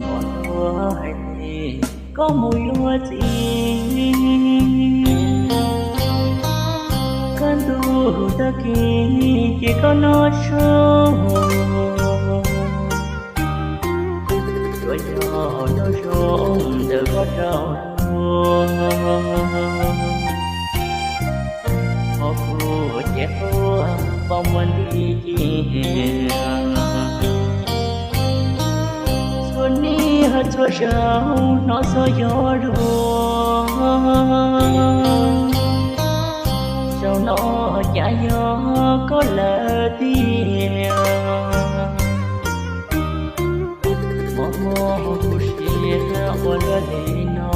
Muaj hlua hais tias koj mus yuav txiv, kaj ntug tag kis ces koj noj su, tsuas yog noj su ntawm koj rau hlua. Hos kuv ces quaj pom muaj nti ci, txhua niaj txhua zaus hnov txog yog luag, zaum no cas yog koj lawm tiag. Mob mob kuv siab ua luaj li no,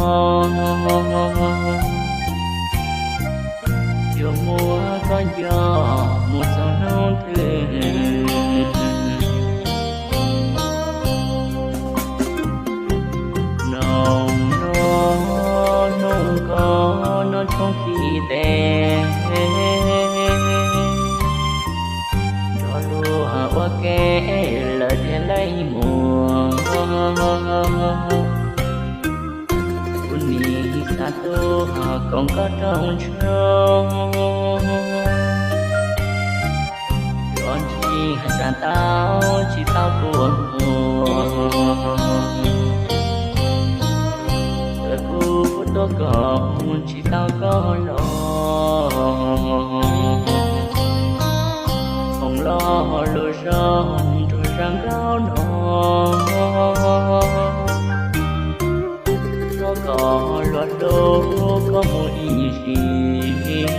yuav muab koj nco mus txog hnub twg. Noog no, noog koj no tshoob kis tes, nrog luag ua ke lawm thiaj li mus. Kuv nim xav tuaj koom koj rooj ntshoob, los ntsib has tas tau tsis tau kua muag. Txawm kuv tuaj koom tsis tau koj los, koom los lus zoo nrog zaj nkauj no, rau kom luag hlub koj mus ib sim.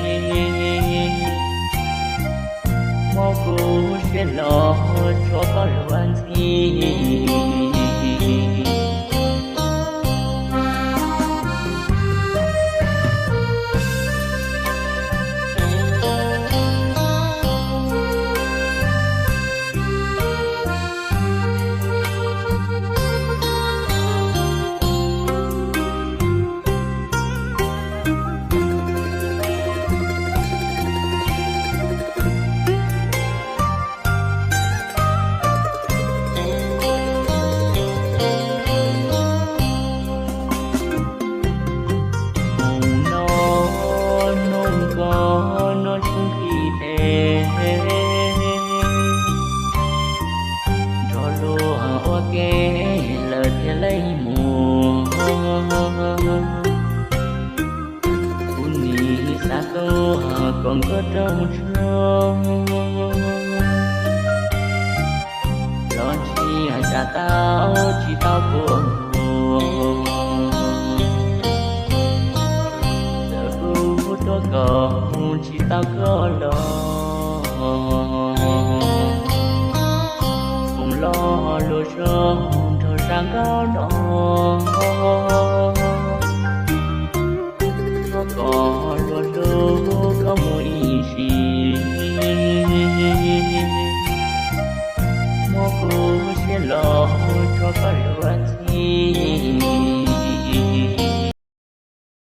Mob kuv siab los tsuas koj luag ntxhi. Mus no, noog koj no tshoob kis tes, nrog luag ua ke lawm thiaj li mus. Kuv nim xav tuaj koom koj rooj ntshoob, los ntsib has tas tau tsis tau kua muag. Txawm kuv tuaj koom tsis tau koj los, koom los lus zoo nrog zaj nkauj no, rau kom luag hlub koj mus ib sim. Mob kuv siab los tsuas koj luag ntxhi.